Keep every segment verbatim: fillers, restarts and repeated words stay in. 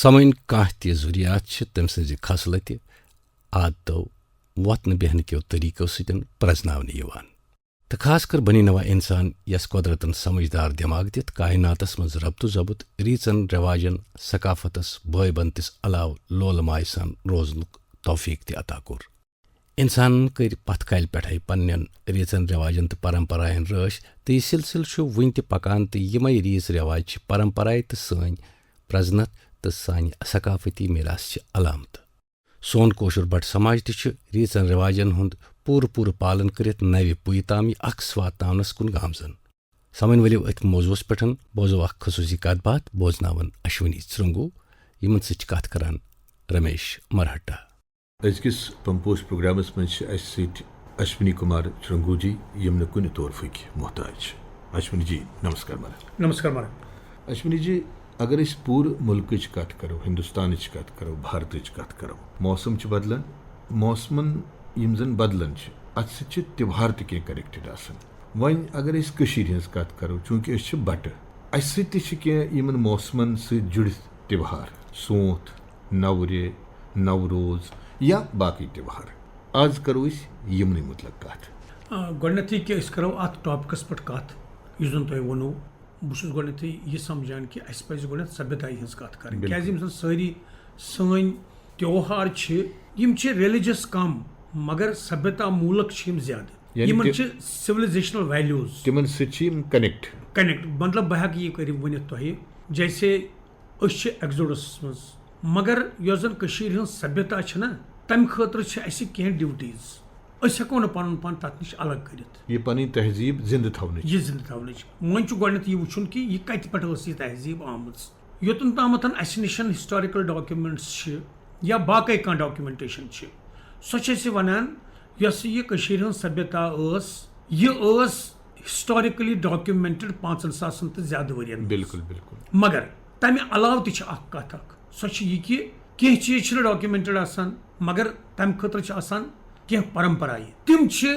سمٲنۍ کانٛہہ تہِ ضروریات چھِ تٔمۍ سٕنٛزِ خصلتہِ، عادتو، وۄتھنہٕ بیہنہٕ کیو طریقو سۭتۍ پرزناونہٕ یِوان۔ تہٕ خاص کر بنی نوا انسان یس قۄدرتن سمجھدار دٮ۪ماغ دِتھ کائناتس منٛز ربط و ضبط، ریژن رواجن، ثقافتس بٲے بنتس علاوٕ لولہٕ مایہِ سان روزنُک توفیق تہِ عطا کوٚر۔ انسانن کٔرۍ پتھ کالہِ پٮ۪ٹھے پننٮ۪ن ریژن رواجن تہٕ پرمپراین رٲچھ، تہٕ یہِ سلسلہٕ چھُ وُنہِ تہِ پکان، تہٕ یِمے ریژ رواج چھِ پرمپرایہِ تہٕ سٲنۍ پرزنتھ تہٕ سانہِ ثقافتی میراث چہِ علامتہٕ۔ سون کٲشُر بٹ سماج تہِ چھُ ریژن رواجن ہُنٛد پوٗرٕ پوٗرٕ پالن کٔرِتھ نوِ پُیہِ تام یہِ عکس واتناونس کُن گامزن۔ سمن ؤلِو أتھۍ موضوعس پٮ۪ٹھ بوزو اکھ خصوصی کتھ باتھ، بوزناون اشونی ژرنگو، یِمن سۭتۍ چھِ کتھ کران رمیش مرہٹہ۔ أزکِس پمپوش پروگرامس منٛز چھِ اسہِ سۭتۍ اشونی کمار چرنگو جی، یِم نہٕ کُنہِ تحفہٕکۍ محتاج چھِ۔ اشونی جی، نمسکار مہراج۔ نمسکار مہراج۔ اشونی جی، اگر أسۍ پوٗرٕ مُلکٕچ کتھ کرو، ہندوستانٕچ کتھ کرو، بھارتٕچ کتھ کرو، موسم چھِ بدلان۔ موسمن یِم زن بدلان چھِ، اتھ سۭتۍ چھِ تیوہار تہِ کینٛہہ کنیکٹڈ آسان۔ وۄنۍ اگر أسۍ کٔشیٖرِ ہٕنٛز کتھ کرو، چوٗنٛکہِ أسۍ چھِ بٹہٕ، اسہِ سۭتۍ تہِ چھِ کینٛہہ یِمن موسمن سۭتۍ جُڑِتھ تیوہار، سونٛتھ، نورِ، نوروز یا باقٕے تیوہار۔ آز کرو أسۍ یِمنٕے مُتعلق کتھ۔ آ، گۄڈٕنیتھٕے کہِ أسۍ کرو اتھ ٹاپکس پٮ۪ٹھ کتھ، یُس زن تۄہہِ ووٚنوُ، بہٕ چھُس گۄڈٕنیتھٕے یہِ سمجھان کہِ اسہِ پزِ گۄڈٕنیتھ سبھیتایہِ ہٕنٛز کتھ کرٕنۍ، بِلکُل۔ کیازِ یِم زن سٲری سٲنۍ تیوہار چھِ، یِم چھِ ریلیجس کم، مگر سبھیتا موٗلک چھِ یِم زیادٕ۔ یعنی یِمن تہِ-، چھِ سویلایزیشنل ویلیوز۔ تِمن سۭتۍ چھِ یِم کنیکٹ۔ کنیکٹ، مطلب، بہٕ ہٮ۪کہٕ یہِ کٔرِتھ ؤنِتھ تۄہہِ، جیسے أسۍ چھِ ایگزوڈسس منٛز، مگر یۄس زن کٔشیٖرِ ہٕنٛز سبھیتا چھِ نا، تمہِ خٲطرٕ چھِ اسہِ کینٛہہ ڈیوٹیز۔ أسۍ ہٮ۪کو نہٕ پنُن پان تتھ نِش الگ کٔرِتھ۔ یہِ پنٕنۍ تہذیٖب زِندٕ تھاونٕچ۔ یہِ زِندٕ تھاونٕچ۔ وۄنۍ چھُ گۄڈٕنیتھ یہِ وٕچھُن کہِ یہِ کتہِ پٮ۪ٹھ ٲس یہِ تہذیٖب آمٕژ۔ یوٚتَن تامَتھ اَسہِ نِش ہسٹوریکل ڈاکیومنٹس چھِ یا باقٕے کانٛہہ ڈاکیومنٹیشن چھِ، سۄ چھِ اَسہِ وَنان، یۄس یہِ کٔشیٖرِ ہٕنٛز سبھیتا ٲس، یہِ ٲس ہسٹوریکلی ڈاکیومنٹڈ پانٛژن ساسن تہٕ زیادٕ ؤرین منٛز۔ بِلکُل، بِلکُل۔ مگر تَمہِ علاوٕ تہِ چھِ اَکھ کَتھ اَکھ، سۄ چھِ یہِ کہِ کینٛہہ چیٖز چھِنہٕ ڈاکیومنٹڈ آسان، مگر تَمہِ خٲطرٕ چھِ آسان کینٛہہ پرمپرایہِ۔ تِم چھِ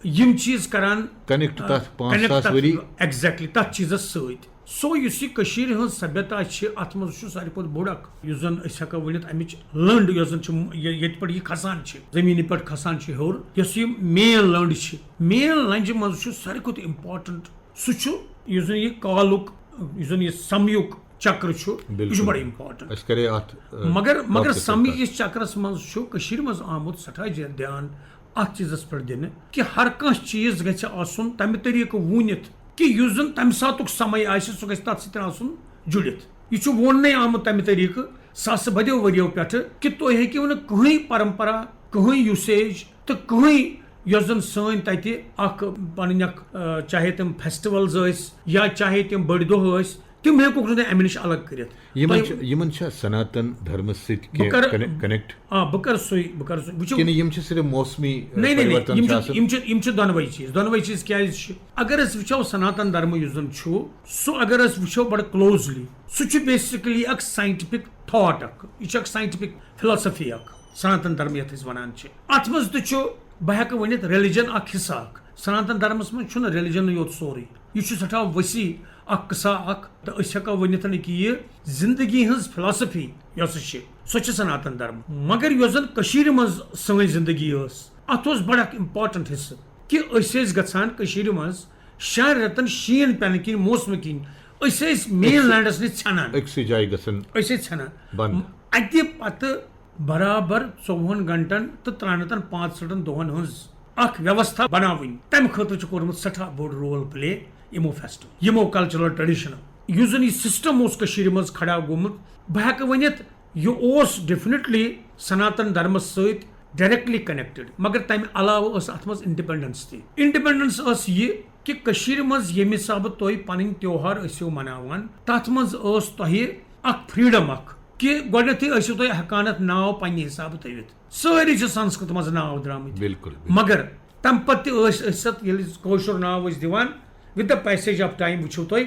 یِم چیٖز کران، کنیکٹ آ، تَتھ پانٛژھ ساس ؤری۔ ایگزیکٹلی، تَتھ چیٖزَس سۭتۍ۔ سو یُس یہِ کٔشیٖرِ ہٕنٛز سبھیتا چھِ، اَتھ منٛز چھُ ساروی کھۄتہٕ بوٚڑ اَکھ، یُس زَن أسۍ ہٮ۪کو ؤنِتھ، اَمِچ لٔنٛڈ یۄس زَن چھِ، یہِ-، ییٚتہِ پٮ۪ٹھ یہِ کھسان چھِ، زٔمیٖنہِ پٮ۪ٹھ کھسان چھِ ہیوٚر، یۄس یہِ مین لٔنٛڈ چھِ، مین لنٛجہِ منٛز چھُ ساروی کھۄتہٕ امپورٹنٹ، سُہ چھُ یُس زَن یہِ کالُک، یُس زَن یہِ سمیُک چکر چھُ، یہِ چھُ بِلکُل۔ بڑٕ امپورٹنٹ۔ أسۍ کرے اَتھ، آ، مگر، مگر ٹاپکس پٮ۪ٹھ سمہِ کتھ۔ یہِ چکرس منٛز چھُ کٔشیٖرِ منٛز آمُت سٮ۪ٹھاہ زیادٕ دیان اَتھ چیٖزس پٮ۪ٹھ دِنہٕ کہِ ہر کانٛہہ چیٖز گژھِ آسُن تَمہِ طریٖقہٕ ووٗنِتھ کہِ یُس زَن تَمہِ ساتُک سمے آسہِ، سُہ گژھِ تَتھ سۭتۍ آسُن جُڑِتھ۔ یہِ چھُ ووننَے آمُت تَمہِ طریٖقہٕ ساسہٕ بٔدیو ؤرِیو پٮ۪ٹھٕ کہِ تُہۍ ہیٚکِو نہٕ کٕہٕنۍ پرمپرا، کٕہٕنۍ یوٗسیج تہٕ کٕہٕنۍ یۄس زَن سٲنۍ تَتہِ اَکھ پَنٕنۍ اَکھ، آ، چاہے تِم فیسٹیولز ٲسۍ یا چاہے تِم بٔڑۍ دۄہ ٲسۍ، تِم ہیٚکوکھ نہٕ تُہۍ اَمہِ نِش الگ کٔرِتھ۔ یِمن تۄہہِ چھِ، یِمن چھا سناتن دھرمس سۭتۍ بہٕ کینٛہہ کرٕ، کنیکٹ؟ آ، بہٕ کرٕ سُے، بہٕ کرٕ سُے۔ وٕچھِو، کِنہٕ یِم چھِ صرف موسمی، آ، نہیں، نہیں، نہیں، پریورتن یِم چھِ چھِ، آسان؟ یِم چھِ، یِم چھِ دۄنوَے چیٖز، دۄنوَے چیٖز کیٛازِ چھِ؟ اگر أسۍ وٕچھو سناتن دھرم یُس زَن چھُ، سُہ اگر أسۍ وٕچھو بڑٕ کلوزلی، سُہ چھُ basically اکھ scientific thought اکھ، یہِ چھُ اکھ scientific philosophy اکھ، سناتن دھرم یتھ أسۍ ونان چھِ۔ اتھ منٛز تہِ چھُ، بہٕ ہٮ۪کہٕ ؤنِتھ، ریلیجن اکھ حصہٕ اکھ۔ سناتن دھرمس منٛز چھُنہٕ ریلیجنٕے یوت سورُے، یہِ چھُ سٮ۪ٹھاہ وسیع اکھ قصہ اکھ، تہٕ أسۍ ہٮ۪کو ؤنِتھ نہٕ کہِ یہِ زندگی ہٕنٛز philosophy یۄس چھِ، سۄ چھِ سناتن دھرم۔ مگر یۄس زن کٔشیٖرِ منٛز سٲنۍ زندگی ٲس، اتھ اوس بڑٕ اکھ important حصہٕ کہِ أسۍ ٲسۍ گژھان کٔشیٖرِ منٛز شٮ۪ن رٮ۪تن شیٖن پٮ۪نہٕ کِنۍ، موسمہٕ کِنۍ، أسۍ ٲسۍ مین أکسٕے، لینڈس نِش ژھٮ۪نان۔ أکسٕے جایہِ گژھان أسۍ ٲسۍ ژھٮ۪نان۔ بنٛد۔ اَتہِ پتہٕ برابر ژوٚوُہن گھنٹن تہٕ ترٛہن رٮ۪تن پانٛژہٲٹھن دۄہن ہٕنٛز اکھ ویوستھا بناوٕنۍ، تمہِ خٲطرٕ چھُ کوٚرمُت سٮ۪ٹھاہ بوٚڑ role play یِمو فیسٹو، یِمو کلچرل ٹریڈیشنو۔ یُس زن یہِ system اوس کٔشیٖرِ منٛز کھڑا گوٚمُت، بہٕ ہٮ۪کہٕ ؤنِتھ، یہِ اوس definitely سناتن دھرمس سۭتۍ directly connected، مگر تمہِ علاوٕ ٲس اتھ منٛز independence تہِ۔ Independence ٲس یہِ کہِ کٔشیٖرِ منٛز ییٚمہِ حسابہٕ تُہۍ پنٕنۍ تیوہار ٲسِو مناوان، تتھ منٛز ٲس تۄہہِ اکھ freedom اکھ کہِ گۄڈٕنیتھٕے ٲسِو تُہۍ ہٮ۪کان اتھ ناو پننہِ حسابہٕ تھٲوِتھ۔ سٲری چھِ سنسکرت منٛز ناو درٛامٕتۍ۔ بِلکُل، بِلکُل۔ مگر تمہِ پتہٕ تہِ ٲسۍ أسۍ اتھ، ییٚلہِ أسۍ کٲشُر ناو ٲسۍ دِوان، with the passage of time وٕچھِو تُہۍ،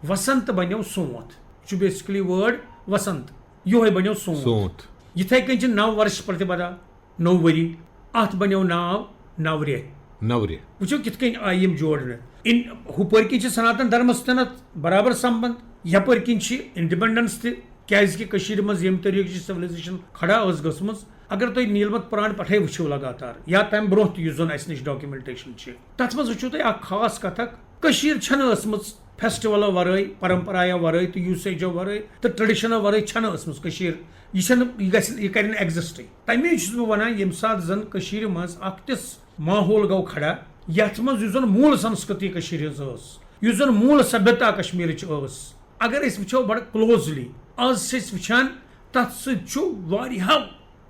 وسنت بنیو سونت۔ یہِ چھُ basically word وسنت۔ یِہوٚے بنیو سونت۔ سونت۔ یِتھَے کٔنۍ چھِ نو ورش پرتِپدا، نوٚو ؤری، اَتھ بنیو ناو نورِ۔ نورِ۔ وٕچھِو کِتھ کٔنۍ آیہِ یِم جوڑنہٕ۔ اِن-، ہُپٲرۍ کِنۍ چھِ سناتن دھرمس سۭتۍ اَتھ برابر سمبند، یپٲرۍ کِنۍ چھِ independence تہِ، کیازِ کہِ کٔشیٖرِ منٛز ییٚمہِ طریٖقہٕ چھِ سِولایزیشن کھڑا ٲس گٔژھمٕژ، اگر تُہۍ نیٖلمت پُران پٮ۪ٹھے وٕچھِو لگاتار یا تَمہِ برونٛہہ تہِ یُس زَن اَسہِ نِش ڈاکیومینٹیشن چھِ، تَتھ منٛز وٕچھِو تُہۍ اکھ خاص کَتھ اکھ، کٔشیٖر چھَنہٕ ٲسمٕژ فیسٹیولو ورٲے، پرمپرایو ورٲے تہٕ یوٗسیجو ورٲے تہٕ ٹریڈیشنو ورٲے چھَنہٕ ٲسمٕژ کٔشیٖر۔ یہِ چھَنہٕ، یہِ گژھِ، یہِ کَرِ نہٕ ایگزسٹٕے۔ تَمے چھُس بہٕ وَنان، ییٚمہِ ساتہٕ زَن کٔشیٖرِ منٛز اکھ تِژھ ماحول گوٚو کھڑا، یَتھ منٛز یُس زَن موٗل سنسکرتی کٔشیٖرِ ہٕنٛز ٲس، یُس زَن موٗل سبھیتا کشمیٖرٕچ ٲس، اگر أسۍ وٕچھو بڑٕ کلوزلی، آز چھِ أسۍ وٕچھان تَتھ سۭتۍ چھُ واریاہو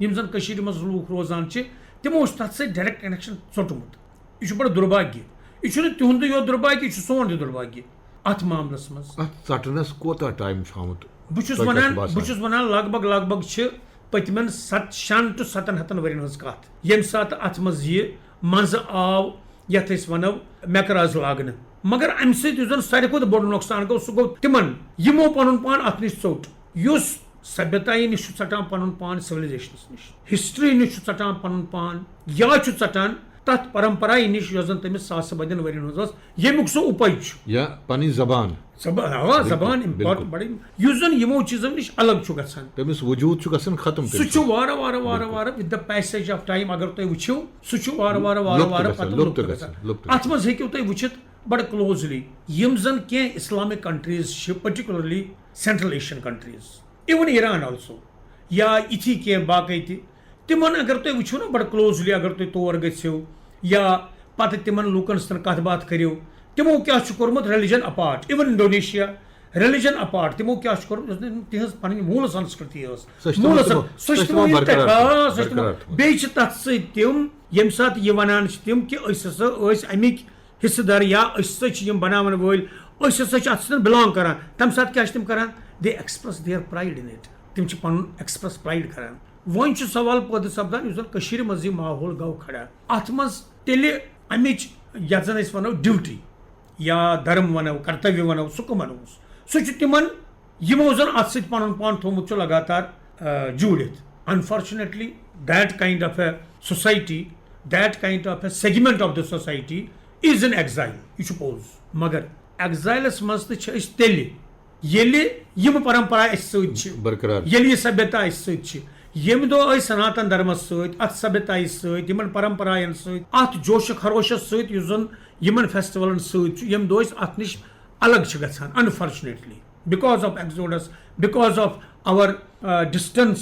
یِم زَن کٔشیٖرِ منٛز لوٗکھ روزان چھِ، تِمو چھُ تَتھ سۭتۍ ڈایریکٹ کنیکشن ژوٚٹمُت۔ یہِ چھُ بڑٕ دُرباگیہ۔ یہِ چھُنہٕ تِہُنٛدُے یوت دُرباگیہ، یہِ چھُ سون تہِ دُرباگیہ اَتھ معاملَس منٛز۔ اتھ ژٹنس کوتاہ ٹایم چھُ آمُت؟ بہٕ چھُس تۄہہِ کیٛاہ چھُ ونان، باسان؟ بہٕ چھُس ونان لگ بگ، لگ بگ چھِ پٔتمٮ۪ن ست، شٮ۪ن to ستن ہتن ؤرین ہٕنٛز کتھ، ییٚمہِ ساتہٕ اتھ منٛز یہِ منٛزٕ آو، یتھ أسۍ ونو میکراز لاگنہٕ۔ مگر امہِ سۭتۍ یُس زن ساروی کھۄتہٕ بوٚڑ نۄقصان گوٚو، سُہ گوٚو تِمن، یِمو پنُن پان اتھ نِش ژوٚٹ، یُس سبھیتایہِ نِش چھُ ژٹان پنُن پان سِولایزیشنس نِش، ہسٹری نِش چھُ ژٹان پنُن پان، یا چھُ ژٹان تتھ پرمپرایہِ نِش، یۄس زن تٔمِس ساسہٕ بٔدین ؤرین ہٕنٛز ٲس، ییٚمیُک سُہ اُپج چھُ۔ یا پنٕنۍ زبان۔ زبان، آ، بِلکُل، زبان بِلکُل۔ امپورٹنٹ بڑٕ، یُس زن یِمو چیٖزو نِش الگ چھُ گژھان۔ تٔمِس وجوٗد چھُ گژھان ختم سُہ تٔمۍ چھُ سۭتۍ۔ وارٕ وارٕ وارٕ بِلکُل۔ وارٕ with the passage of time، اگر تُہۍ وٕچھِو، سُہ چھُ وارٕ وارٕ وارٕ لُپت وارٕ گژھان، پتہٕ لُپت لُپت گژھان، گژھان۔ لُپت اتھ گژھان۔ منٛز ہیٚکِو تُہۍ وٕچھِتھ بڑٕ کلوزلی، یِم زن کینٛہہ اسلامک کنٹریز چھِ، particularly central Asian countries, even Iran also, یا یِتھی کینٛہہ باقٕے تہِ، تِمن اگر تُہۍ وٕچھِو نا بڑٕ کلوزلی، اگر تُہۍ تور گٔژھِو یا پتہٕ تِمن لوٗکن سۭتۍ کتھ باتھ کٔرِو، تِمو کیٛاہ چھُ کوٚرمُت religion apart, even Indonesia, religion apart, تِمو کیٛاہ چھُ کوٚرمُت، یۄس نہٕ تِہنٛز پنٕنۍ موٗل سنسکرتی ٲس۔ سۄ چھِ تِمو موٗل سن-، سۄ چھِ تِمو برقرار، intact، آ، سۄ چھِ تِمو، برقرار تھٲومٕژ۔ بیٚیہِ چھِ تتھ سۭتۍ تِم، ییٚمہِ ساتہٕ یہِ ونان چھِ تِم کہِ أسۍ ہسا ٲسۍ امِکۍ حصہٕ دار یا أسۍ ہسا چھِ یِم بناون وٲلۍ، أسۍ ہسا چھِ اتھ سۭتۍ بِلانگ کران، تمہِ ساتہٕ کیٛاہ چھِ تِم کران؟ They express their pride in it۔ تِم چھِ پنُن ایکسپریس پرائڈ کران۔ وۄنۍ چھُ سوال پٲدٕ سپدان، یُس زن کٔشیٖرِ منٛز یہِ ماحول گوٚو کھڑا، اتھ منٛز تیٚلہِ امِچ، یتھ زن أسۍ ونو، ڈیوٹی یا دھرم ونو، کرتویہ ونو، سُہ کٕمن اوس؟ سُہ چھُ تِمن، یِمو زن اتھ سۭتۍ پنُن پان تھوٚومُت چھُ لگاتار، آ، جوٗڑِتھ۔ Unfortunately, that kind of a society, that kind of a segment of the society is in exile۔ یہِ چھُ پوٚز۔ مگر ایگزایلس منٛز تہِ چھِ أسۍ تیٚلہِ، ییٚلہِ یِم پرمپرا اَسہِ سۭتۍ چھِ، برقرار۔ ییٚلہِ یہِ سبھیتا اَسہِ سۭتۍ چھِ، ییٚمہِ دۄہ أسۍ سناتن دھرمس سۭتۍ، اتھ سبھیتایہِ سۭتۍ، یِمن پرمپراین سۭتۍ، اتھ جوش و خروشس سۭتۍ، یُس زن یِمن فیسٹیولن سۭتۍ چھُ، ییٚمہِ دۄہ أسۍ اتھ نِش الگ چھِ گژھان، unfortunately، because of exodus, because of our, uh, distance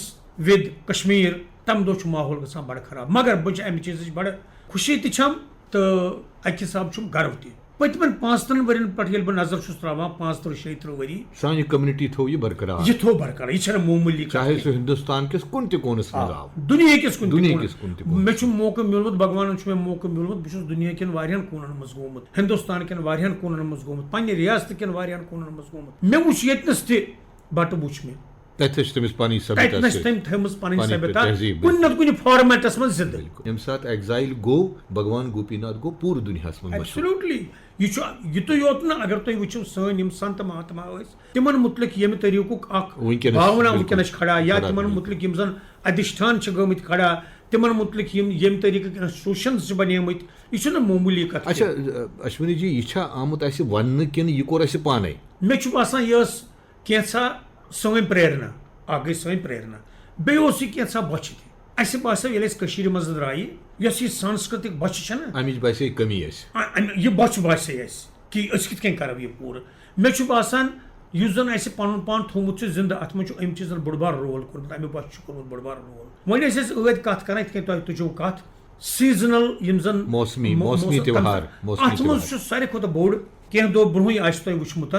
with Kashmir، تمہِ دۄہ چھُ ماحول گژھان بڑٕ خراب۔ مگر بہٕ چھُس امہِ چیٖزٕچ بڑٕ خوشی تہِ چھم تہٕ اکہِ حساب چھُم گرو تہِ۔ پٔتمٮ۪ن پانٛژترٕٛہن ؤرین پٮ۪ٹھ ییٚلہِ بہٕ نظر چھُس تراوان، پانٛژترٕٛہ، شیٚیہِ ترٕٛہ ؤری، سانہِ کمیونٹی تھوو یہِ برقرار۔ یہِ تھوو برقرار، یہِ چھنہٕ معموٗلی کتھ چاہے کینٛہہ۔ سُہ ہندوستان کِس کُنہِ تہِ کوٗنس منٛز آ، آو۔ دُنیا کِس کُنہِ تہِ دُنیا کوٗنس۔ کِس کُنہِ تہِ کوٗنس۔ مےٚ چھُ موقعہٕ میوٗلمُت، بھگوانن چھُ مےٚ موقعہٕ میوٗلمُت، بہٕ چھُس دُنیا کٮ۪ن واریاہن کوٗنن منٛز گوٚمُت، ہندوستان کٮ۪ن واریاہن کوٗنن منٛز گوٚمُت، پننہِ ریاستہٕ کٮ۪ن واریاہن کوٗنن منٛز گوٚمُت۔ مےٚ وُچھ ییٚتنس تہِ بٹہٕ وُچھ مےٚ۔ تتہِ چھِ تٔمِس پنٕنۍ سبھیتا تتہِ نَس سۭتۍ۔ تٔمۍ تھٲومٕژ پنٕنۍ پنٕنۍ سبھیتا تہذیٖب، کُنہِ نتہٕ کُنہِ فارمیٹس منٛز زِندٕ۔ بِلکُل۔ ییٚمہِ ساتہٕ ایگزایل گوٚو، بھگوان گوپی ناتھ گوٚو پوٗرٕ دُنیاہس منٛز مشہوٗر۔ Absolutely۔ یہِ چھُ یُتُے یوت نہٕ، اگر تُہۍ وٕچھِو، سٲنۍ یِم سنت مہاتما ٲسۍ، تِمن مُتعلق ییٚمہِ طریٖقُک اکھ وٕنکیٚنس بھاونا بِلکُل۔ وٕنکیٚنس چھِ کھڑا، یا بِلکُل۔ تِمن مُتعلق یِم زن ادھِشٹھان چھِ گٔمٕتۍ کھڑا، تِمن مُتعلق یِم ییٚمہِ طریٖقٕکۍ انسٹیٹیوشنز چھِ بنیمٕتۍ، یہِ چھُنہٕ معموٗلی کتھ اچھا، کینٛہہ۔ اشونی جی، یہِ چھا آمُت اسہِ وننہٕ کِنہٕ یہِ کوٚر اسہِ پانے؟ مےٚ چھُ باسان، یہِ ٲس کینٛژھا سٲنۍ پریرنا، اکھ گٔے سٲنۍ پریرنا، بیٚیہِ اوس یہِ کینٛژھا بۄچھِ تہِ۔ اسہِ باسیو، ییٚلہِ أسۍ کٔشیٖرِ منٛز درٛایہِ، یۄس یہِ سانسکرتک بۄچھِ چھےٚ نہ، امِچ باسے کمی اسہِ۔ ا-، امہِ، یہِ بۄچھِ باسے اسہِ کہِ أسۍ کِتھ کٔنۍ کرو یہِ پوٗرٕ۔ مےٚ چھُ باسان، یُس زن اسہِ پنُن پان تھوٚومُت چھُ زندٕ، اتھ منٛز چھُ أمۍ چیٖزن بوٚڑ بار رول کوٚرمُت، امہِ بۄچھِ چھُ کوٚرمُت بوٚڑ بار رول۔ وۄنۍ ٲسۍ أسۍ ٲدۍ کتھ کران، یِتھ کٔنۍ تۄہہِ تُجوٕ کتھ، سیزنل یِم زن موسمی، مو-، موسمی موسم تہوار، تمہِ ساتہٕ۔ موسمی اتھ منٛز تہوار۔ چھُ ساروی کھۄتہٕ بوٚڑ، کینٛہہ دۄہ برونٛہٕے آسہِ تۄہہِ وُچھمُت،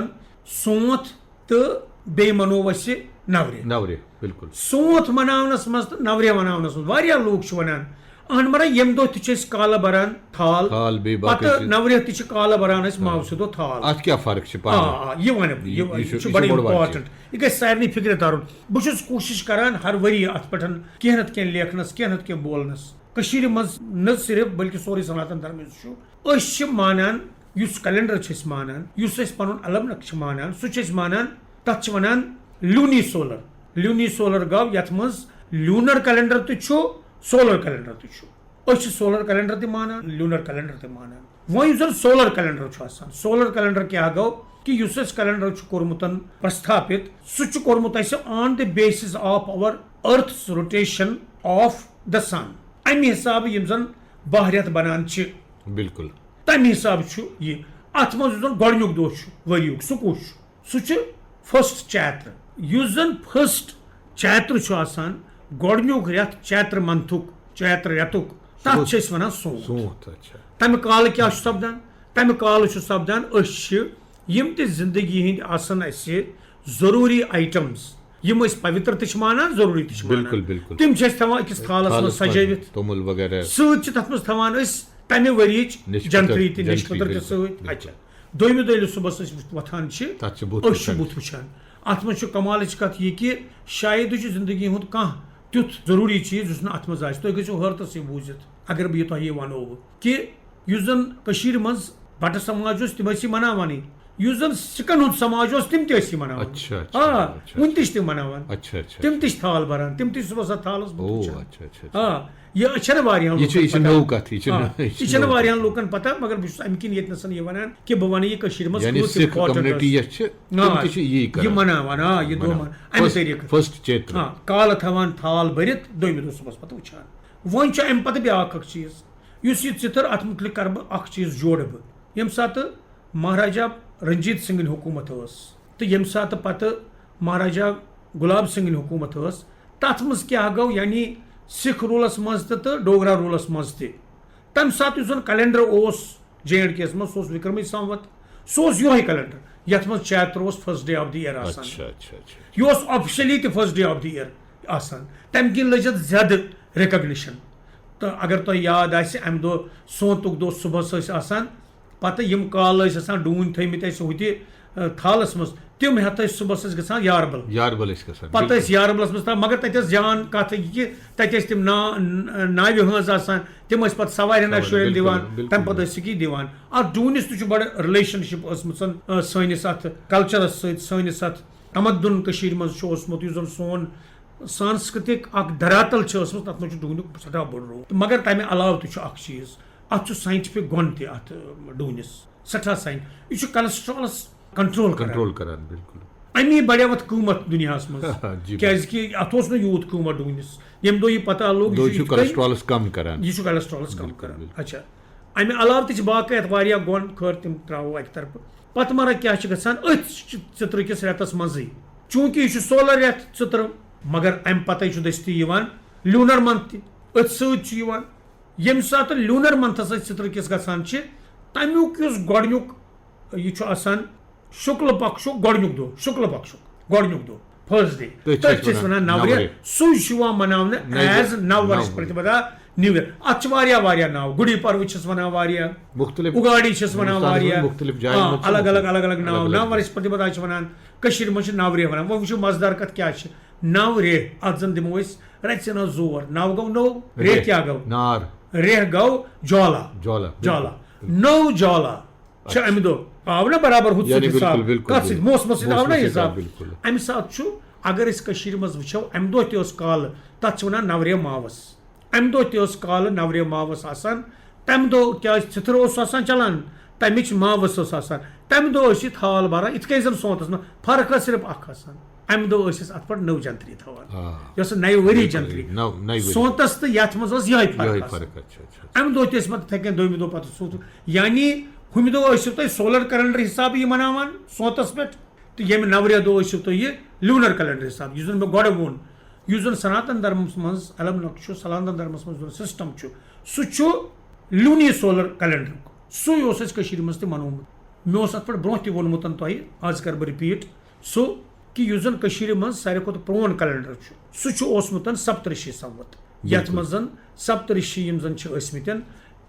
سونٛتھ تہٕ بیٚیہِ منوو اَسہِ نورِ۔ نورِ، بِلکُل۔ سونٛتھ مناونَس منٛز تہٕ نورِ مناونَس منٛز واریاہ لوٗکھ چھِ وَنان، اَہَن مَرا، ییٚمہِ دۄہ تہِ چھِ أسۍ کالہٕ بَران تھال، تھال بیٚیہِ باقٕے پَتہٕ چیٖز۔ نورِ تہِ چھِ کالہٕ بَران أسۍ ماوسہِ دۄہ تھال۔ اَتھ کیٛاہ فرق چھِ آ، پانہٕ؟ آ، یہِ وَنہٕ بہٕ، یہِ، یہِ، یہِ یہِ چھُ، چھُ یہِ بَڑٕ چھُ بوٚڑ بار important۔ چیٖز۔ یہِ گژھِ سارنٕے فِکرِ تَرُن۔ بہٕ چھُس کوٗشِش کَران ہر ؤریہِ اَتھ پٮ۪ٹھ کینٛہہ نَتہٕ کینٛہہ لیکھنَس، کینٛہہ نَتہٕ کینٛہہ بولنَس۔ کٔشیٖرِ منٛز نہٕ صرف، بلکہِ سورُے سناتن دھرم یُس چھُ، أسۍ چھِ مانان، یُس کیلنڈر چھِ أسۍ مانان، یُس أسۍ پنُن علم نقشہٕ چھِ مانان، سُہ چھِ أسۍ مانان، تتھ چھِ ونان لوٗنی سولر۔ لوٗنی سولر گوٚو یتھ منٛز لوٗنر کیلنڈر تہِ چھُ، سولر کیلنڈر تہِ چھُ۔ أسۍ چھِ سولر کیلنڈر تہِ مانان، لوٗنر کیلنڈر تہِ مانان۔ وۄنۍ یُس زن سولر کیلنڈر چھُ آسان، سولر کیلنڈر کیٛاہ گوٚو؟ کہِ یُس اَسہِ کیلنڈر چھُ کوٚرمُت پرستھاپت، سُہ چھُ کوٚرمُت اَسہِ on the basis of our Earth's rotation of the sun۔ اَمہِ حسابہٕ یِم زَن باہ رٮ۪تھ بَنان چھِ، بالکل۔ تَمہِ حسابہٕ چھُ یہِ۔ اَتھ منٛز یُس زَن گۄڈٕنیُک دۄہ چھُ ؤریُک، سُہ کُس چھُ؟ سُہ چھُ فسٹ چیتر۔ یُس زَن فسٹ چیتر چھُ آسان، گۄڈٕنیُک رٮ۪تھ چیتر منتھُک، چیتر رٮ۪تُک، تَتھ چھِ أسۍ وَنان سونٛتھ۔ سونٛتھ، اچھا۔ تَمہِ کالہٕ کیٛاہ چھُ سَپدان؟ تَمہِ کالہٕ چھُ سَپدان، أسۍ چھِ یِم تہِ زندگی ہٕنٛدۍ آسَن اَسہِ ضروٗری آیٹمز، یِم أسۍ پویتر تہِ چھِ مانان، ضروٗری تہِ چھِ مانان۔ بالکل، بالکل۔ تِم چھِ أسۍ تھاوان أکِس تھالَس منٛز سجٲوِتھ۔ توٚمُل وغیرہ۔ سۭتۍ چھِ تَتھ منٛز تھاوان أسۍ تَمہِ ؤریِچ نِش جنتری خٲطرٕ، تہِ، نِش جنتری، خٲطرٕ تہِ بالکل، سۭتۍ۔ بالکل۔ اچھا، دوٚیمہِ دۄہ ییٚلہِ صُبحَس أسۍ وۄتھان چھِ، تَتھ چھِ بُتھ أسۍ چھِ وٕچھان۔ بُتھ وٕچھان۔ اَتھ منٛز چھُ کمالٕچ کَتھ یہِ کہِ شاید چھُ زندگی ہُنٛد کانٛہہ تیُتھ ضروٗری چیٖز یُس نہٕ اَتھ منٛز آسہِ۔ تُہۍ گٔژھِو حٲرتَسٕے بوٗزِتھ اگر بہٕ یہِ تۄہہِ یہِ وَنو بہٕ کہِ یُس زَن کٔشیٖرِ منٛز بَٹہٕ سماج اوس، تِم ٲسۍ یہِ مَناوانٕے۔ یُس زَن سِکَن ہُنٛد سماج اوس، تِم تہِ ٲسۍ یہِ مَناوان۔ اچھا، اچھا، آ، اچھا۔ وٕنہِ تہِ چھِ تِم مَناوان۔ اچھا، اچھا۔ تِم تہِ چھِ تھال بَران، تِم تہِ چھِ صُبحَس اَتھ تھالَس بُتھ او، وٕچھان۔ اچھا، اچھا، اچھا۔ آ، یہِ چھَنہٕ واریاہَن یہِ چھُ، یہِ چھُ لُکَن پَتہ۔ نٔو کَتھ، یہِ چھِ آ، نٔو، یہِ چھِ یہِ چھَنہٕ نٔو واریاہَن کَتھ۔ لُکَن پَتہ، مگر بہٕ چھُس اَمہِ کِنۍ ییٚتہِ نَسَن یہِ وَنان کہِ بہٕ وَنہٕ یہِ کٔشیٖرِ منٛز یعنی کۭژ سِکھ important کمیونٹی ٲس۔ یۄس چھِ، تِم آ، تہِ چھِ یی کران۔ یہِ مَناوان، آ، یہِ دۄہ مَناوان۔ مَناوان۔ اَمہِ فسٹ، طریٖقہٕ۔ فسٹ چیتر۔ آ، کالہٕ تھاوان تھال بٔرِتھ، دوٚیمہِ دۄہ صُبحَس پَتہٕ وٕچھان۔ وۄنۍ چھُ اَمہِ پَتہٕ بیٛاکھ اَکھ چیٖز، یُس یہِ ژِتٕر، اَتھ مُتعلِق کَرٕ بہٕ اَکھ چیٖز جوڑٕ بہٕ۔ ییٚمہِ ساتہٕ مہاراجا رنجیت سنگھٕنۍ حکوٗمت ٲس تہٕ ییٚمہِ ساتہٕ پَتہٕ مہاراجا گُلاب سنگھٕنۍ حکوٗمت ٲس، تَتھ منٛز کیٛاہ گوٚو، یعنی سِکھ روٗلَس منٛز تہِ تہٕ ڈوگرا روٗلَس منٛز تہِ، تَمہِ ساتہٕ یُس زَن کیلنڈر اوس جے اینڈ کے یَس منٛز، سُہ اوس وِکرمی سَموَت، سُہ اوس یِہوٚے کیلنڈر، یَتھ منٛز چیتر اوس first day of the year آسان۔ اچھا، اچھا، اچھا۔ یہِ اوس officially تہِ first day of the year آسان، تَمہِ کِنۍ لٔج اَتھ زیادٕ recognition۔ تہٕ اگر تۄہہِ یاد آسہِ، اَمہِ دۄہ سونتُک دۄہ صُبحَس ٲسۍ آسان، پَتہٕ یِم کالہٕ ٲسۍ آسان ڈوٗنۍ تھٲومٕتۍ اَسہِ ہُتہِ، آ، تھالَس منٛز، تِم ہٮ۪تھ ٲسۍ صُبحَس ٲسۍ گژھان یاربل۔ یاربل ٲسۍ گژھان، پَتہٕ بالکل۔ ٲسۍ یاربلَس منٛز ترٛاوان، مگر تَتہِ ٲس جان کَتھ یہِ کہِ تَتہِ ٲسۍ تِم نا-، ناوِ ہٲنز آسان، تِم ٲسۍ پَتہٕ سوارٮ۪ن سوارٮ۪ن، شُرٮ۪ن بالکل، دِوان، بالکل۔ تَمہِ پَتہٕ ٲسۍ سِکی دِوان۔ اَتھ ڈوٗنِس تہِ چھُ بَڑٕ relationship ٲسمٕژ، آ، سٲنِس اَتھ culture س سۭتۍ، سٲنِس اَتھ تمدُن کٔشیٖرِ منٛز چھُ اوسمُت، یُس زَن سون سانسکرتک اَکھ دھراتل چھِ ٲسمٕژ، تَتھ منٛز چھُ ڈوٗنیُک سٮ۪ٹھاہ بوٚڑ role۔ مگر تَمہِ علاوٕ تہِ چھُ اَکھ چیٖز، اَتھ چھُ scientific گۄن تہِ اَتھ، آ، ڈوٗنِس، سٮ۪ٹھاہ science۔ یہِ چھُ cholesterolس control کران۔ کنٹرول کران، بالکل۔ اَمی بڑیو اَتھ قۭمَتھ دُنیاہَس منٛز۔ جی، کیازِ کہِ اَتھ اوس نہٕ یوٗت قۭمَتھ ڈوٗنِس، ییٚمہِ دۄہ یہِ پَتہ لوٚگ، یہِ دۄہ چھُ چھُ یِتھ کٔنۍ، cholesterolس کم کران۔ یہِ چھُ cholesterolس کم بالکل، کران۔ بالکل۔ اچھا، اَمہِ علاوٕ تہِ چھِ باقٕے اَتھ واریاہ گۄن، خٲر تِم ترٛاوو اَکہِ طرفہٕ۔ پَتہٕ مَرا کیٛاہ چھِ گژھان أتھۍ چ-، ژِترٕ کِس رٮ۪تَس منٛزٕے؟ چوٗنٛکہِ یہِ چھُ solar رٮ۪تھ ژِترٕ، مگر اَمہِ پَتَے چھُ دٔستی یِوان lunar month تہِ، أتھۍ سۭتۍ چھُ یِوان۔ ییٚمہِ ساتہٕ lunar monthس أسۍ ژِترٕ کِس گژھان چھِ، تَمیُک یُس گۄڈٕنیُک یہِ چھُ آسان شُکلہٕ پکشُک گۄڈٕنیُک دۄہ، شُکلہٕ پکشُک گۄڈٕنیُک دۄہ، first day۔ تٔتھۍ چھِ تٔتھۍ أسۍ چھِ أسۍ وَنان وَنان نورے۔ نورے۔ سُے چھُ یِوان مَناونہٕ نورے۔ as نو ورش نو۔ پرتِپدا new year۔ اَتھ چھِ واریاہ، واریاہ ناو، گُڈی پروٕ چھِس وَنان واریاہ، مُختٔلِف اُگاڑی چھِس وَنان ہِندُستانَس منٛز واریاہ۔ مُختٔلِف جایَن آ، منٛز چھِ الگ، الگ، مُختٔلِف۔ الگ، الگ ناو۔ الگ، الگ۔ نو ورش پرتِپدا چھِ وَنان، کٔشیٖرِ منٛز چھِ نورے وَنان۔ وۄنۍ وٕچھِو مزٕدار کَتھ کیٛاہ چھِ۔ نورے، اَتھ زَن دِمو أسۍ رَژِ ہنا زور۔ نو گوٚو نو، رے کیٛاہ گوٚو؟ نار۔ رے گوٚو جالا۔ جالا۔ جالا۔ نو جالا چھِ اَمہِ دۄہ۔ آو نہ برابر ہُتھ یعنی سۭتۍ حِساب۔ بالکل، بالکل، کَتھ سۭتۍ؟ بالکل۔ موسمَس سۭتۍ آو نہ موسمَس سۭتۍ حِساب۔ آو، بالکل۔ اَمہِ ساتہٕ چھُ، اگر أسۍ کٔشیٖرِ منٛز وٕچھو، اَمہِ دۄہ تہِ ٲس کالہٕ، تَتھ چھِ وَنان نورے ماوَس۔ اَمہِ دۄہ تہِ ٲس کالہٕ نورے ماوَس آسان۔ تَمہِ دۄہ کیٛازِ ژِتھر اوس آسان چَلان، تَمِچ ماوَس ٲس آسان۔ تَمہِ دۄہ ٲسۍ یہِ تھال بَران، یِتھ کٔنۍ زَن سونتَس منٛز۔ فرق ٲس صرف اَکھ آسان، اَمہِ دۄہ ٲسۍ أسۍ اَتھ پٮ۪ٹھ نٔو جنتری تھاوان، آ۔ یۄس نَیہِ ؤری نَیہِ جنتری۔ ؤری، نَو-، نَیہِ ؤری۔ سونتَس تہٕ یَتھ منٛز ٲس یِہوٚے فرق یِہوٚے آسان۔ فرق، اچھا، اچھا، اچھا۔ اَمہِ دۄہ تہِ ٲسۍ پَتہٕ یِتھَے کٔنۍ دوٚیمہِ دۄہ پَتہٕ سُہ، یعنی ہُمہِ دۄہ ٲسِو تُہۍ solar calendar حِسابہٕ یہِ مَناوان سونتَس پٮ۪ٹھ، تہٕ ییٚمہِ نورے دۄہ ٲسِو تُہۍ یہِ lunar calendar حِساب، یُس زَن مےٚ گۄڈٕ ووٚن، یُس زَن سناتن دھرمَس منٛز، علم نقش چھُ، سناتن دھرمَس منٛز یُس زَن system چھُ، سُہ چھُ لوٗنی solar calendar۔ سُے اوس اَسہِ کٔشیٖرِ منٛز تہِ مَنومُت۔ مےٚ اوس اَتھ پٮ۪ٹھ برونٛہہ تہِ ووٚنمُت تۄہہِ، آز کَرٕ بہٕ repeat۔ سُہ کہِ یُس زَن کٔشیٖرِ منٛز ساروی کھۄتہٕ پرٛون calendar چھُ، سُہ چھُ اوسمُت سپترشی سموت، یَتھ بِلکُل۔ منٛز زَن سپترشی یِم زَن چھِ ٲسمٕتۍ،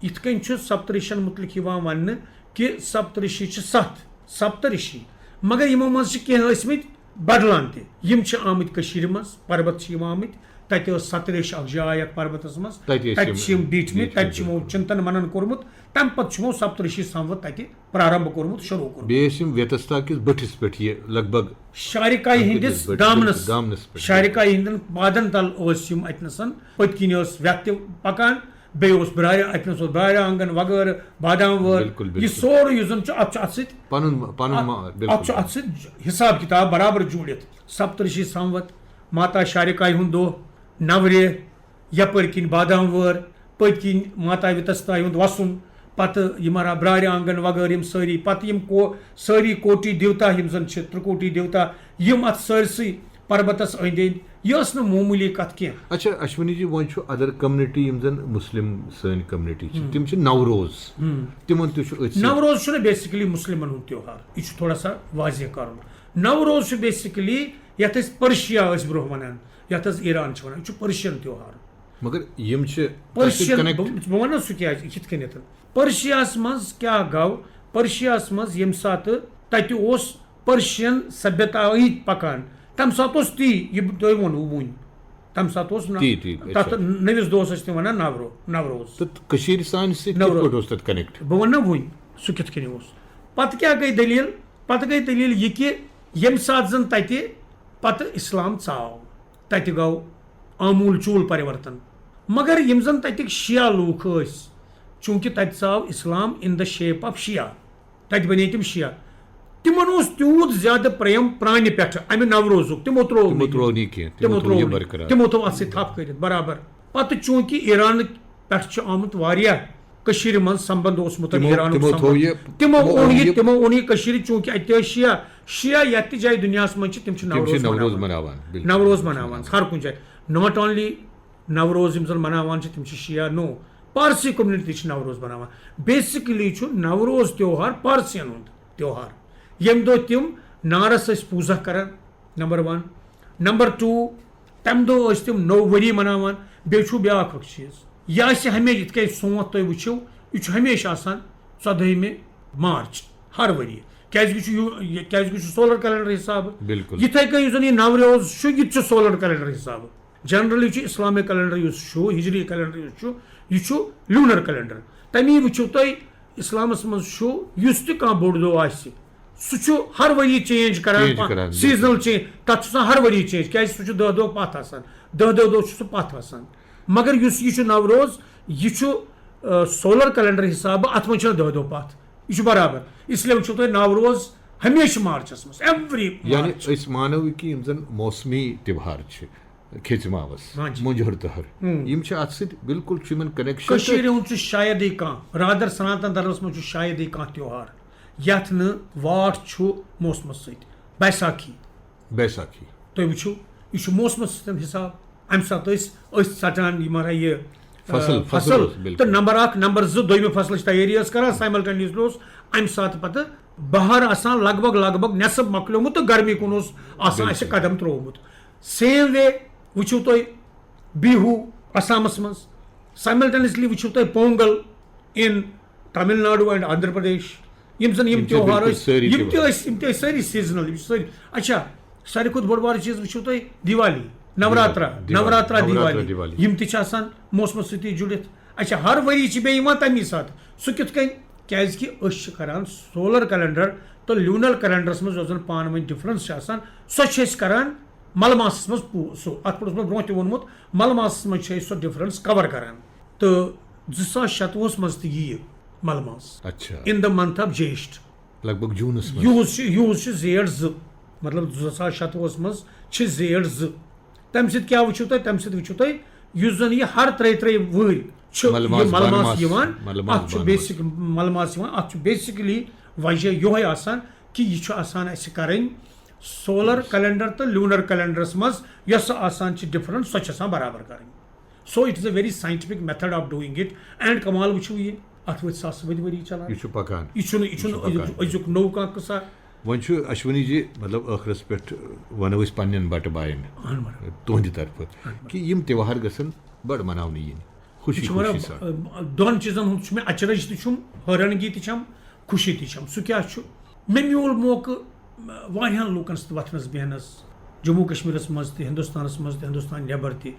یِتھ کٔنۍ چھُ سپترشن مُتعلِق یِوان وَننہٕ کہِ سپترشی چھِ ستھ، سپترشی، مگر یِمو منٛز چھِ کینٛہہ ٲسمٕتۍ بدلان تہِ۔ یِم چھِ آمٕتۍ کٔشیٖرِ منٛز، پربت چھِ یِم آمٕتۍ، تَتہِ ٲس ستریش اَکھ جاے اَتھ پربتس منٛز، تَتہِ ٲسۍ تَتہِ یِم چھِ یِم بیٖٹھمٕتۍ، بیٖٹھمٕتۍ، تَتہِ چھِ یِمو بِلکُل۔ چِنتن منن کوٚرمُت، تَمہِ پَتہٕ چھِ یِمو سپترشی سموت تَتہِ پرارمب کوٚرمُت، شروٗع کوٚرمُت۔ بیٚیہِ ٲسۍ یِم ویتستا کِس بٔٹھِس پٮ۪ٹھ یہِ لگ بگ شارِکایہِ ہٕنٛدِس بٔٹھِس، دامنس، دامنس پٮ۪ٹھ۔ شارِکایہِ ہٕنٛدٮ۪ن پادن تل ٲسۍ یِم اَتہِ نَسَن، پٔتۍ کِنۍ ٲس وٮ۪تھ تہِ پکان، بیٚیہِ اوس برارِ، اَتہِ نَس اوس برارِ آنٛگن وغٲرٕ، بادام وٲر۔ بِلکُل، یہِ بِلکُل۔ سورُے یُس زَن چھُ، اَتھ چھُ اَتھ سۭتۍ پنُن پنُن اَتھ ما- اَتھ بِلکُل۔ چھُ اَتھ سۭتۍ حِساب کِتاب برابر جوٗڑِتھ۔ سپترشی سموت، ماتا شارِکایہِ ہُنٛد دۄہ، نورِ، یَپٲرۍ کِنۍ بادام وٲر، پٔتۍ کِنۍ ماتا وِتستایہِ ہُنٛد وَسُن، پَتہٕ یہِ مَرا برارِ آنٛگن وغٲرٕ یِم سٲری، پَتہٕ یِم کو سٲری کوٹی دیوتا یِم زَن چھِ، ترٛکوٹی دیوتا، یِم اَتھ سٲرسٕے پربتس أنٛدۍ أنٛدۍ۔ یہِ ٲس نہٕ معموٗلی کَتھ کینٛہہ۔ اچھا، اشونی جی، وۄنۍ چھُ other community یِم زن مسلم سٲنۍ community چھِ، تِم چھِ نوروز، تِمن تہِ چھُ أتھۍ سۭتۍ۔ نوروز چھُنہٕ بیسکلی مُسلِمن ہُنٛد تیوہار، یہِ چھُ تھوڑا سا واضح کرُن۔ نوروز چھُ بیسکلی یتھ أسۍ پرشیا ٲسۍ برونٛہہ ونان، یتھ أسۍ ایران چھِ ونان، یہِ چھُ پرشین تیوہار۔ مگر یِم چھِ پرشین، connect۔ بہٕ بہٕ ونو سُہ کیازِ، یہِ کِتھ کٔنٮ۪تھ۔ پرشیاہس منٛز کیٛاہ گوٚو؟ پرشیاہس منٛز ییٚمہِ ساتہٕ تتہِ اوس پرشین سبیتا پکان، تمہِ ساتہٕ اوس تی، یہِ بہٕ تۄہہِ ووٚنوُ وُنۍ۔ تمہِ ساتہٕ اوس نہ-، تی، تی، اچھا۔ تتھ نٔوِس دۄہس ٲسۍ تِم ونان نورو-، نوروز۔ تہٕ کٔشیٖرِ سانہِ سۭتۍ کِتھ نوروز۔ پٲٹھۍ اوس تَتہِ connect؟ بہٕ وَنہٕ نہ وُنۍ سُہ کِتھ کٔنۍ اوس۔ پتہٕ کیٛاہ گٔے دٔلیٖل؟ پتہٕ گٔے دٔلیٖل یہِ کہِ ییٚمہِ ساتہٕ زن تتہِ پتہٕ اسلام ژاو، تتہِ گوٚو آموٗل چوٗل پرِورتن۔ مگر یِم زن تتِکۍ شیعہ لوٗکھ ٲسۍ، چوٗنٛکہِ تتہِ ژاو اسلام in the shape of شیعہ، تتہِ بنے تِم شیعہ۔ تِمن اوس تیوٗت زیادٕ پریم پرانہِ پٮ۪ٹھٕ امہِ نوروزُک، تِمو ترٛوو تِمو نہٕ یہِ۔ ترٛوو نہٕ یہِ کینٛہہ، تِمو تِمو تھوٚو ترٛوو یہِ نہٕ۔ برقرار۔ تِمو تھوٚو اتھ سۭتۍ تھپھ کٔرِتھ برابر۔ پتہٕ چوٗنٛکہِ ایرانہٕ پٮ۪ٹھ چھُ آمُت واریاہ کٔشیٖرِ منٛز سمبند اوسمُت تِمو- ایرانُک تِمو سمبند۔ تھوٚو یہِ- تِمو تِمو اوٚن اوٚن یہِ یہِ- تِمو اوٚن یہِ کٔشیٖرِ، چوٗنٛکہِ اتہِ ٲسۍ شیعہ، شیعہ یتھ تہِ جایہِ دُنیاہس منٛز چھِ، تِم چھِ تِم چھِ نوروز نوروز مناوان۔ مناوان، بِلکُل۔ نوروز مناوان ہر کُنہِ جایہِ۔ Not only نوروز یِم زن مناوان چھِ، تِم چھِ شیعہ، no، پارسی community تہِ چھِ نوروز مناوان۔ Basically چھُ نوروز تیوہار پارسین ہُنٛد تیوہار، ییٚمہِ دۄہ تِم نارس ٲسۍ پوٗزا کران، number one۔ Number two، تمہِ دۄہ ٲسۍ تِم نوٚو ؤری مناوان۔ بیٚیہِ چھُ بیٛاکھ اکھ چیٖز، یہِ آسہِ ہمیشہِ، یِتھ کٔنۍ سونٛتھ تُہۍ وٕچھِو، یہِ چھُ ہمیشہِ آسان ژۄدہٲیمہِ مارچ ہر ؤری، کیازِ کہِ چھُ یوٗ-، یہِ-، کیازِ کہِ چھُ solar calendar حسابہٕ۔ بِلکُل۔ یِتھے کٔنۍ یُس زن یہِ نوروز چھُ، یہِ تہِ چھُ solar calendar حسابہٕ۔ Generally چھُ Islamic calendar یُس چھُ، ہجری calendar یُس چھُ، یہِ چھُ lunar calendar۔ تمی وٕچھِو تُہۍ، اسلامس منٛز چھُ یُس تہِ کانٛہہ بوٚڑ دۄہ آسہِ، سُہ چھُ ہر ؤری change کران، Change کران، بِلکُل۔ Seasonal change، تتھ چھُ آسان ہر ؤری change، کیازِ سُہ چھُ دہ دۄہ پتھ آسان، دہ دہ دۄہ چھُ سُہ پتھ آسان۔ مگر یُس یہِ چھُ نوروز، یہِ چھُ، آ، solar calendar حسابہٕ، اتھ منٛز چھُنہٕ دہ دۄہ پتھ، یہِ چھُ برابر۔ اس لیے وٕچھِو تُہۍ نوروز ہمیشہِ مارچس منٛز، every یعنی March۔ أسۍ مانو یہِ کہِ یِم زن موسمی تیوہار چھِ، کھیژِ ماوس، ہاں جی۔ مۄنجہِ ہُر تہر، یِم چھِ اتھ سۭتۍ بِلکُل چھُ یِمن connection تہٕ کٔشیٖرِ ہُنٛد چھُ شایدٕے کانٛہہ، رادر سناتن دھرمس منٛز چھُ شایدٕے کانٛہہ تیوہار یتھ نہٕ واٹھ چھُ موسمس سۭتۍ۔ بیساکھی۔ بیساکھی۔ تُہۍ وٕچھِو، یہِ چھُ موسمس سۭتۍ حساب۔ امہِ ساتہٕ ٲسۍ أسۍ ژٹان یہِ مارا یہِ، آ، فصل، فصل فصل۔ اوس، بِلکُل۔ تہٕ نمبر اکھ، نمبر زٕ، دوٚیمہِ فصلٕچ تیٲری ٲس کران، simultaneously اوس امہِ ساتہٕ پتہٕ بہار آسان لگ بگ، لگ بگ نٮ۪صٕب مۄکلیومُت تہٕ گرمی کُن اوس آسان اسہِ قدم ترٛوومُت۔ Same way وٕچھِو تُہۍ بیہوٗ آسامس منٛز، simultaneously وٕچھِو تُہۍ Pongal in Tamil Nadu and Andhra Pradesh. یِم زن یِم یِم چھِ تیوہار بِلکُل ٲسۍ، سٲری یِم تہِ تیوہار۔ ٲسۍ، یِم تہِ ٲسۍ سٲری seasonal، یِم چھِ سٲری۔ اچھا، ساروی کھۄتہٕ بوٚڑ بارٕ چیٖز وٕچھِو تُہۍ دیوالی، نوراترا، دیوالی، نوراترا نوراترا دیوالی، دیوالی۔ یِم تہِ چھِ آسان موسمس سۭتی جُڑِتھ۔ اچھا، ہر ؤری چھِ بیٚیہِ یِوان تَمی ساتہٕ۔ سُہ کِتھ کٔنۍ؟ کیازِ کہِ أسۍ چھِ کران solar calendar تہٕ lunar calendarس منٛز یۄس زن پانہٕ ؤنۍ difference چھِ آسان، سۄ چھِ أسۍ کران ملماسس منٛز پوٗ-، سُہ، اتھ پٮ۪ٹھ اوس مےٚ برونٛہہ تہِ ووٚنمُت، ملماسس منٛز چھِ أسۍ سۄ difference cover کران۔ تہٕ زٕ ساس شَتوُہس منٛز تہِ یِیہِ ملماس اچھا۔ in the month of Jyeshtha۔ لگ بگ جوٗنس منٛز۔ یوٗز چھِ، یوٗز چھِ زیٹھ زٕ، مطلب زٕ ساس شَتوُہس منٛز چھِ زیٹھ زٕ۔ تَمہِ سۭتۍ کیٛاہ وٕچھِو تُہۍ؟ تَمہِ سۭتۍ وٕچھِو تُہۍ یُس زَن یہِ ہر ترٛیٚیہِ ترٛیٚیہِ وٕہٕرۍ چھُ یہِ ملماس، ملماس بنماس، یِوان، ملماس، اَتھ چھُ بنماس۔ basic ملماس یِوان، اَتھ چھُ basically وجہ یِہوٚے آسان کہِ یہِ چھُ آسان اَسہِ کَرٕنۍ solar calendar تہٕ lunar calendarس منٛز یۄس سۄ آسان چھِ difference، سۄ چھِ آسان برابر کَرٕنۍ۔ So it is a very scientific method of doing it and کمال وٕچھِو یہِ، اَتھ وٲتۍ ساس ؤدۍ ؤری چلان۔ یہِ چھُ پکان۔ یہِ چھُنہٕ، یہِ چھُنہٕ یہِ چھُ پکان۔ أزیُک، أزیُک نوٚو کانٛہہ قٕصہ۔ وۄنۍ چھُ اشونی جی، مطلب ٲخرس پٮ۪ٹھ ونو أسۍ پننٮ۪ن بٹہٕ باین اہن مطلب۔ تُہنٛدِ طرفہٕ کہِ یِم تیوہار گژھن بڑٕ مناونہٕ یِنۍ، خوشی یہِ چھُ مطلب، خوشی سان۔ دۄن چیٖزن ہُنٛد چھُ مےٚ اچرج تہِ چھُم، حٲرانگی تہِ چھم، خوشی تہِ چھم۔ سُہ کیٛاہ چھُ؟ مےٚ میوٗل موقعہٕ واریاہن لوٗکن سۭتۍ وۄتھنس بیہنس، جموں کشمیرس منٛز تہِ، ہندوستانس منٛز تہِ، ہندوستان نٮ۪بر تہِ۔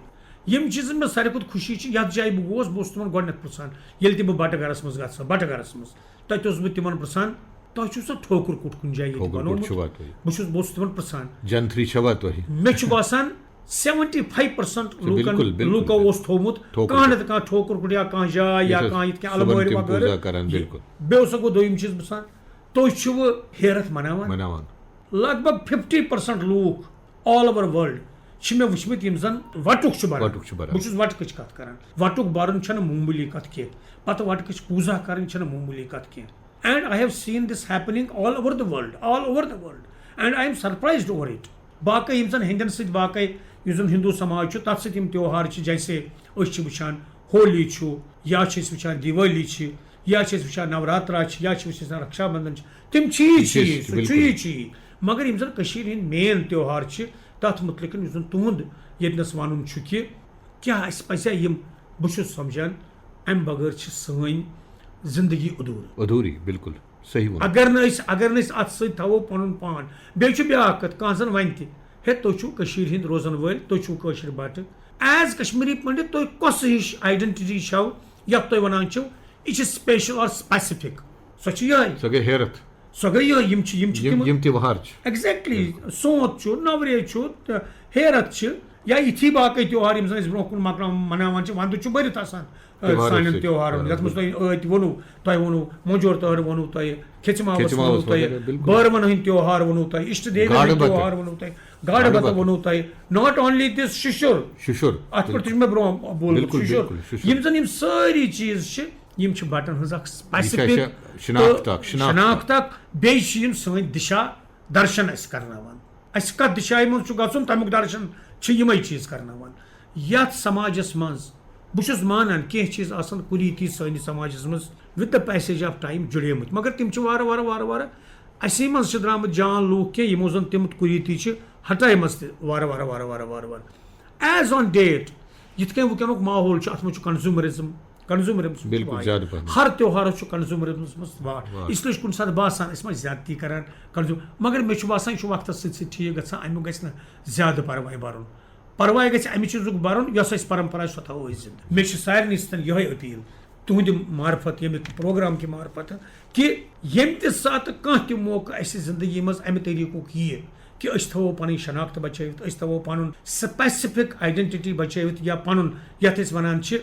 یِم چیٖز مےٚ ساروی کھۄتہٕ خوشی چھِ، یتھ جایہِ بہٕ گوس، بہٕ اوسُس تِمن گۄڈٕنٮ۪تھ پرژھان، ییٚلہِ تہِ بہٕ بٹہٕ گرس منٛز گژھٕ ہا، بٹہٕ گرس منٛز، تتہِ اوسُس بہٕ تِمن پرژھان، تۄہہِ چھُو سا ٹھوکُر کُٹھ کُنہِ جایہِ ییٚتہِ ٹھوکُر کُٹھ بنومُت؟ چھُوا تۄہہِ؟ بہٕ چھُس، بہٕ اوسُس تِمن پرژھان۔ جنتھری چھوا تۄہہِ؟ مےٚ چھُ باسان، سیونٹی فایو پرسنٹ بِلکُل، بِلکُل، لوٗکو بِلکُل۔ اوس تھوٚومُت تھوٚومُت۔ کانٛہہ نتہٕ کانٛہہ ٹھوکُر کُٹھ یا کانٛہہ جاے یا یُس کانٛہہ یِتھ کٔنۍ صُبحن المٲرۍ تِم وغٲرٕ۔ پوٗزا کران، یہِ۔ بِلکُل۔ بیٚیہِ اوس اکھ گوٚو دوٚیِم چیٖز بہٕ سان، تُہۍ چھِوٕ ہیرتھ مناوان؟ مناوان۔ لگ بگ ففٹی پرسنٹ لوٗکھ آل اوور ورلڈ چھِ مےٚ وٕچھمٕتۍ یِم زن وَٹُک چھُ بران۔ وَٹُک چھُ بران۔ بہٕ چھُس وَٹہٕ کِچ کتھ کران۔ وَٹُک برُن چھنہٕ معموٗلی کتھ کینٛہہ، پتہٕ وَٹہٕ کِچ پوٗزا کرٕنۍ چھنہٕ معموٗلی کتھ کینٛہہ۔ And I have seen this happening all over the world, all over the world, and I am surprised over it. باقٕے یِم زن ہیٚندٮ۪ن سۭتۍ باقٕے یُس زن ہندو سماج چھُ، تتھ سۭتۍ یِم تیوہار چھِ، جیسے أسۍ چھِ وٕچھان ہولی چھُ، یا چھِ أسۍ وٕچھان دیوالی چھِ، یا چھِ أسۍ وٕچھان نوراترا چھِ، یا چھِ أسۍ وٕچھان رکشا بندھن چھِ، تِم چیٖز چھِ یہِ یی، چھِ سُہ بِلکُل۔ چھُ یی چی۔ مگر یِم زن کٔشیٖرِ ہٕنٛدۍ مین تیوہار چھِ، تتھ متعلق یُس زن تُہُنٛد ییٚتنس ونُن چھُ کہِ کیٛاہ اَسہِ پَزِ ہا یِم، بہٕ چھُس سمجھان، اَمہِ بغٲر چھِ سٲنۍ زندگی ادھوٗرٕ۔ ادھوٗری، بِلکُل۔ صحیح ووٚن۔ اگر نہٕ أسۍ اگر نہٕ أسۍ اتھ سۭتۍ تھاوو پنُن پان۔ بیٚیہِ چھُ بیٛاکھ کتھ، کانٛہہ زن ونہِ تہِ، ہے، تُہۍ چھِو کٔشیٖرِ ہٕنٛدۍ روزن وٲلۍ، تُہۍ چھِو کٲشِر بٹہٕ۔ As Kashmiri Pandit، تُہۍ کۄس ہِش identity چھَو یتھ تُہۍ ونان چھِو یہِ چھِ special or specific؟ سۄ چھِ یِہے۔ سۄ گٔے ہیرتھ۔ سۄ گٔے یِہے، یِم چھِ یِم چھِ یِم تِم۔ یِم تیوہار چھِ۔ Exactly۔ سونت چھُ، نوریز چھُ، تہٕ ہیرتھ چھِ، یا یِتھی باقٕے تیوہار یِم زن أسۍ برونٛہہ کُن مۄکلاوان مناوان چھِ، ونٛدٕ چھُ بٔرِتھ آسان۔ تیوہارن سانٮ۪ن سۭتۍ۔ تیوہارن، یتھ منٛز تۄہہِ ٲدۍ ووٚنوٕ، تۄہہِ ووٚنوٕ مۄنجور تہر ووٚنوٕ تۄہہِ، کھیٚژِ ماوس کھیٚژِ ماوس ووٚنوٕ تۄہہِ، وغیرہ، بِلکُل۔ بٲروَن ہٕنٛدۍ تیوہار ووٚنوٕ تۄہہِ، اشٹ دیوی گاڈٕ ہٕنٛدۍ بتہٕ۔ تیوہار ووٚنوٕ تۄہہِ، گاڈٕ گاڈٕ بتہٕ بتہٕ۔ ووٚنوٕ تۄہہِ۔ Not only this، شُشُر۔ شُشُر۔ اتھ پٮ۪ٹھ تہِ چھُ مےٚ برونٛہہ بولمُت، بِلکُل، شُشُر۔ بِلکُل، شُشُر۔ یِم زن یِم سٲری چیٖز چھِ، یِم چھِ بٹن ہٕنٛز اکھ یہِ چھِ specific اَسہِ شناخت تہٕ اکھ، شناخت شناخت اکھ۔ بیٚیہِ چھِ یِم سٲنۍ دِشا درشن اَسہِ کرناوان۔ اَسہِ کتھ دِشایہِ منٛز چھُ گژھُن، تمیُک درشن چھِ یِمے چیٖز کرناوان۔ یتھ سماجس منٛز بہٕ چھُس مانان کینٛہہ چیٖز آسان کُنی تہِ سٲنِس سماجس منٛز with the passage of time جُڑیمٕتۍ، مگر تِم چھِ وارٕ وارٕ وارٕ وارٕ اَسی منٛز چھِ درٛامٕتۍ جان لوٗکھ کینٛہہ یِمو زن تِم کُریٖتی چھِ ہٹایمژ تہِ وارٕ وارٕ وارٕ وارٕ وارٕ وارٕ۔ As on date، یِتھ کٔنۍ وٕنکیٚنُک ماحول چھُ، اتھ منٛز چھُ consumerism، consumerism بِلکُل، زیادٕ پہم۔ ہر تیوہارس چھُ consumerismس منٛز واٹھ۔ واٹھ۔ اس لیے چھُ کُنہِ ساتہٕ باسان أسۍ ما چھِ زیادتی کران consume، مگر مےٚ چھُ باسان یہِ چھُ وقتس سۭتۍ سۭتۍ ٹھیٖک گژھان، امیُک گژھِ نہٕ زیادٕ پرواے برُن۔ پرواے گژھِ امہِ چیٖزُک برُن، یۄس اَسہِ پرمپرا چھِ، سۄ تھاوو أسۍ زِندٕ۔ مےٚ چھِ سارنٕے سۭتۍ یِہوٚے appeal، تُہنٛدِ معرفت، ییٚمہِ پروگرام کہِ معرفت، کہِ ییٚمہِ تہِ ساتہٕ کانٛہہ تہِ موقعہٕ اَسہِ زندگی منٛز امہِ طریٖقُک یِیہِ کہِ أسۍ تھاوو پنٕنۍ شناخت بچٲوِتھ، أسۍ تھاوو پنُن specific identity بچٲوِتھ، یا پنُن، یتھ أسۍ ونان چھِ،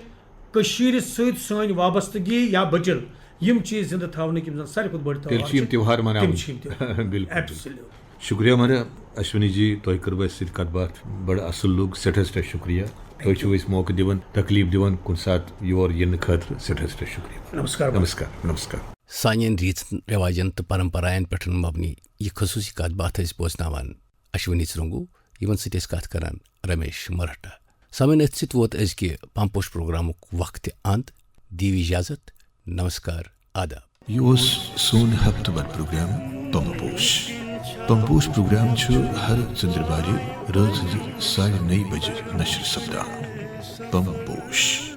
کٔشیٖرِ سۭتۍ سٲنۍ وابستگی یا بٔچل، یِم چیٖز زِندٕ تھاونٕکۍ یِم زن ساروی کھۄتہٕ بٔڑۍ تیٚلہِ تیوہار چھِ یِم تیوہار مناوٕنۍ۔ تِم چھِ یِم تیوہار۔ بِلکُل۔ Absolutely۔ شُکریہ مہراج اشونی جی، تۄہہِ کٔروٕ اَسہِ سۭتۍ کَتھ باتھ، بَڑٕ اَصٕل لوٚگ، سٮ۪ٹھاہ سٮ۪ٹھاہ شُکریہ۔ تُہۍ چھِو اَسہِ موقعہٕ دِوان، تکلیٖف دِوان، کُنہِ ساتہٕ یور یِنہٕ خٲطرٕ، سٮ۪ٹھاہ سٮ۪ٹھاہ شُکریہ۔ نمسکار۔ نمسکار، نمسکار۔ سانٮ۪ن ریٖژن، رٮ۪واجن تہٕ پرمپراین پٮ۪ٹھ مبنی یہِ خصوٗصی کتھ باتھ ٲسۍ بوزناوان اشونی ژرٛونٛگو، یِمن سۭتۍ ٲسۍ کتھ کران رمیش مرہٹہ۔ سامعین، أتھۍ سۭتۍ ووت أزکہِ پمپوش پروگرامُک وقت تہِ اند۔ دِیِو اجازت۔ نمسکار۔ آداب۔ یہِ اوس سون ہفتہٕ وار پروگرام پمپوش۔ پمپوش پروگرام چھُ ہر ژٔنٛدٕروارِ رٲژ ہٕنٛزِ ساڑِ نَیہِ بجہِ نشر سپدان۔ پمپوش۔